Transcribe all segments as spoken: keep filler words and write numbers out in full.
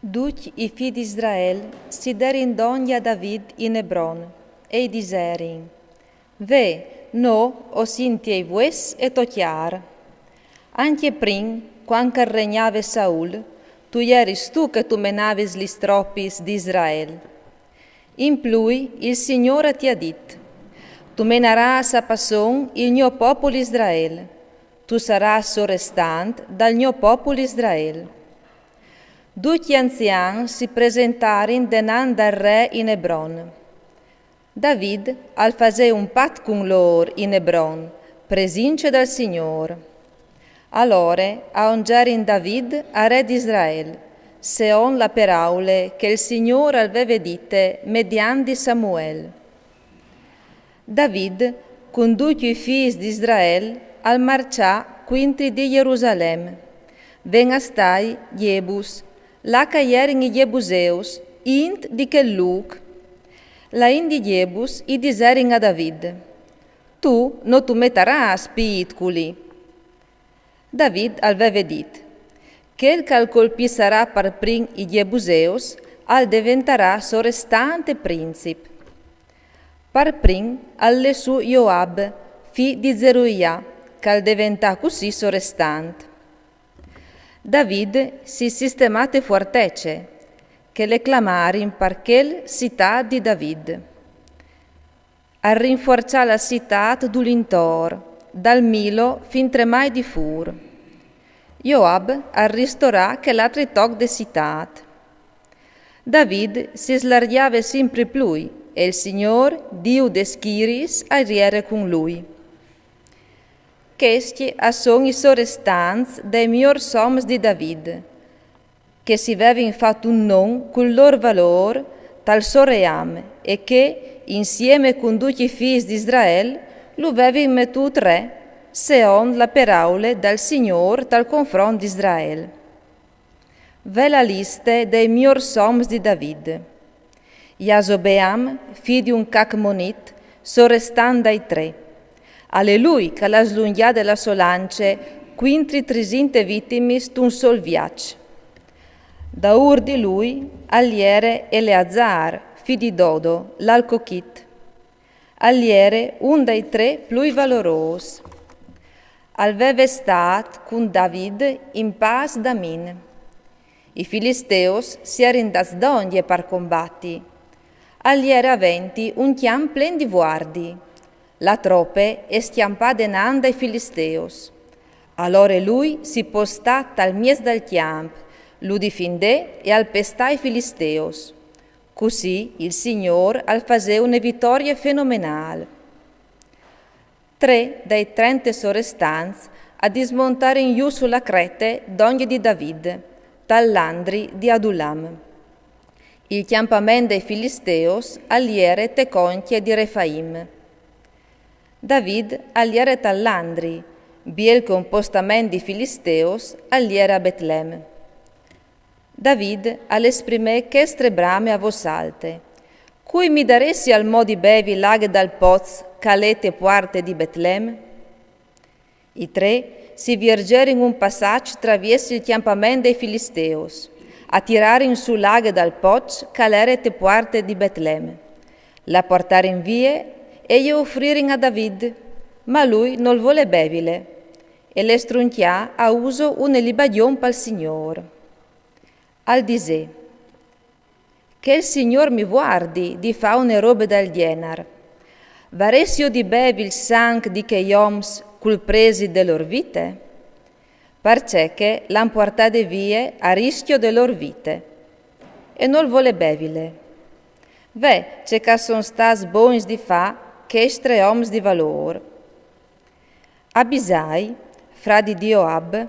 Ducj i fi di Israel si derin dongje a David in Ebron, e i diserin: Ve, no o sint tiei vues e to cjar. Ancje prin, cuant che al regnave Saul, tu jeris tu che tu menavis lis tropis di Israel. In plui il Signôr ti à dit: Tu menarâs a passon il gno popul Israel, tu sarâs sorestant dal gno popul Israel. Ducj i anzians si presentarin denant dal re in Ebron. David al fasè un pat cun lôr in Ebron, presince dal Signôr. Alore a ongerin David a re di Israel, seont la peraule che il Signôr al veve dite mediant di Samuel. David, cun ducj i fîs di Israel, al marcià cuintri di Jerusalem, ven a stâi Jebus, là che a jerin i Jebuseus, int di chel lûc. La int di Jebus i diserin a David: Tu no tu metarâs pît culì. David al veve dit: Chel che al colpissarà par prin i Jebuseus al deventarà sorestant e princip. Par prin al lè sù Joab, fi di Zeruia, che al deventà cussì sorestant. David si sistemà te fuartece, che le clamarin par chel Citât di David. Al rinfuarcià la citât dulintor, dal Milo fin tre mai di fûr. Joab al ristorà chel altri toc de citât. David si slargjave simpri plui, e il Signôr, Diu des schiriis, al jere cun lui. Chescj a son i sorestants dai miôrs oms di David, che si vevin fat un non cul lôr valôr tal so ream, e che, insieme cun ducj i fîs di Israel, lu vevin metût re, seont la peraule dal Signôr tal confront di Israel. Ve la liste dai miôrs oms di David. Jasobeam, fi di un cacmonit, sorestant dai tre. Al è lui che al à slungjade la sô lance cuintri trisinte vitimis tun sôl viaç. Daûr di lui al jere Eleazar, fi di Dodo, l'alcochit. Al jere un dai tre plui valorôs. Al veve stât cun David in pâs da Min. I Filisteus si jerin dâts dongje par combati. Al jere aventi un cjamp plen di vuardi. La trope e scjampà denant dai Filisteus. Alore lui si postà tal mieç dal cjamp, lu difindè e al pestà i Filisteus. Cussì il Signôr al fasè une vitorie fenomenâl. Tre dai trente sorestants a dismontarin jù su la crete dongje di David, tal landri di Adulam. Il cjampament dai Filisteus al jere te concje di Refaim. David al jere tal landri, biel che un postament di Filisteus al jere a Betlem. David al esprimè chestre brame a vôs alte: Cui mi daressial mo di bevi l'aghe dal poç che al è te puarte di Betlem? I tre si viergerin un passaç traviers il cjampament dai Filisteus, a tirarin sù l'aghe dal poç che al jere te puarte di Betlem. La puartarin vie e je ufririn a David, ma lui nol volè bevile, e le struncjà a uso une libajon pal Signôr. Al disè: Che il Signôr mi vuardi di fâ une robe dal gjenar. Varessio di bevi il sanc di chei oms cul presit de lôr vite? Parcè che l'àn puartade vie a riscjo de lôr vite. E nol volè bevile. Ve ce che a son stâts bogns di fâ chescj tre oms di valôr. Abisai, fradi di Joab,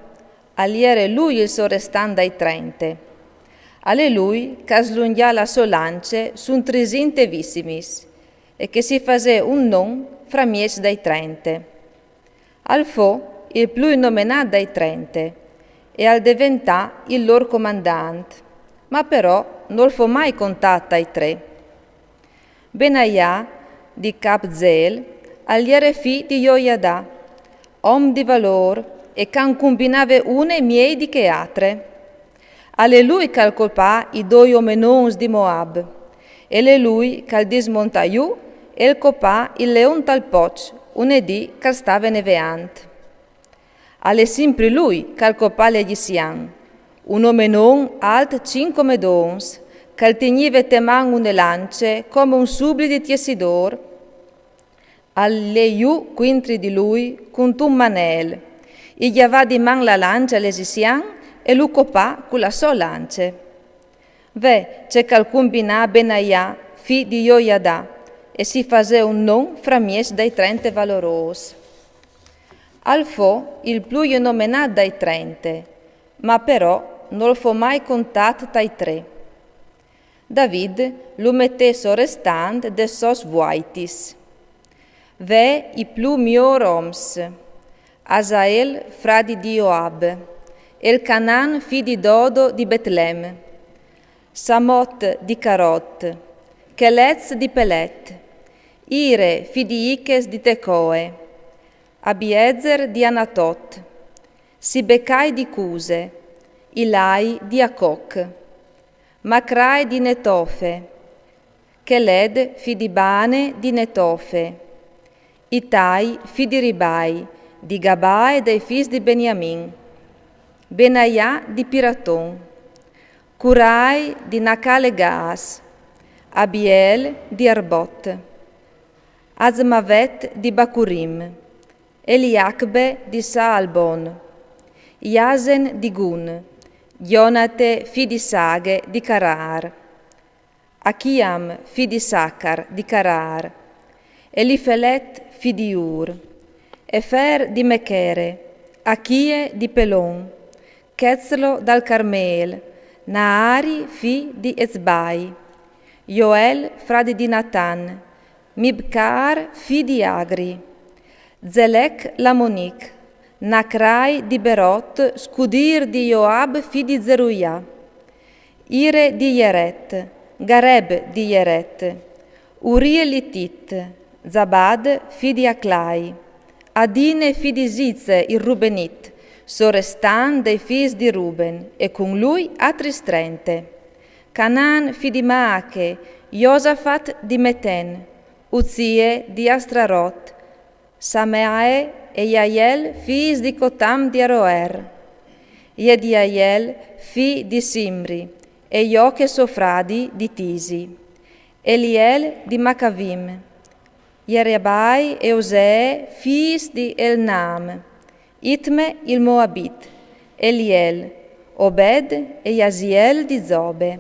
al jere lui il sorestant dai trente. Al è lui che al slungjà la sô lance sun trisinte vitimis, e che si fasè un non framieç dai trente. Al fo il plui nomenât dai trente, e al deventà il lôr comandant, ma però nol fo mai contât tai tre. Benajà di Capzeel al jere fi di Jojadà, om di valôr, e che 'nd cumbinave une miei di chê altre. Al è lui ch'al copà i doi omenons di Moab, e l'è lui ch'al dismontà jù e al copà il leon tal poç, une dì ch'al stave neveant. Al è simpri lui ch'al copà l'egizian, un omenon alt cinc medons, ch'al tignive te man une lance come un subli di tiessidor. Al è jù cuintri di lui cuntun manel, i gjavà di man la lance a l'egizian e lu copà cu la sò lance. Ve ce ch'al cumbinà Benaià, fi di Joiadà, e si fasè un non framieç dai trente valorôs. Al fo il plui nomenat dai trente, ma però nol fo mai contat tai tre. David lu metè sorestant des sôs vuaitis. Ve i plui miôr oms: Asael, fradi di Joab, Elcanan, fi di Dodo di Betlem, Samot di Carot, Chelez di Pelet, Ire, fi di Iches di Tecoe, Abiezer di Anatot, Sibecai di Cuse, Ilai di Acoc, Macrai di Netofe, Cheled, fi di Bane di Netofe, Itai, fi di Ribai, di Gabae dai fis di Beniamin, Benaià di Piraton, Curai di Nacale Gaas, Abiel di Arbot, Azmavet di Bacurim, Eliacbe di Saalbon, Iasen di Gun, Jonate, fi di Sage di Carar, Achiam, fi di Sacar di Carar, Elifelet, fi di Ur, Efer di Mechere, Achie di Pelon, Chetzlo dal Carmel, Naari, fi di Ezbai, Joel, fradi di Natan, Mibcar, fi di Agri, Zelec l'Amonic, Nacrai di Berot, scudîr di Joab, fi di Zeruià, Ire di Jeret, Gareb di Jeret, Urie l'Itit, Zabad, fi di Aclai, Adine, fi di Zize il Rubenit, sorestant dai fis di Ruben, e cun lui atris trente: Canan, fi di Maache, Josafat di Meten, Uzie di Astrarot, Samae e Jaiel, fis di Cotam di Aroer, Jediael, fi di Simri, e Joche, so fradi, di Tisi, Eliel di Macavim, Jerebai e Osee, fis di Elnaam, Itme il Moabit, Eliel, Obed e Jaziel di Zobe,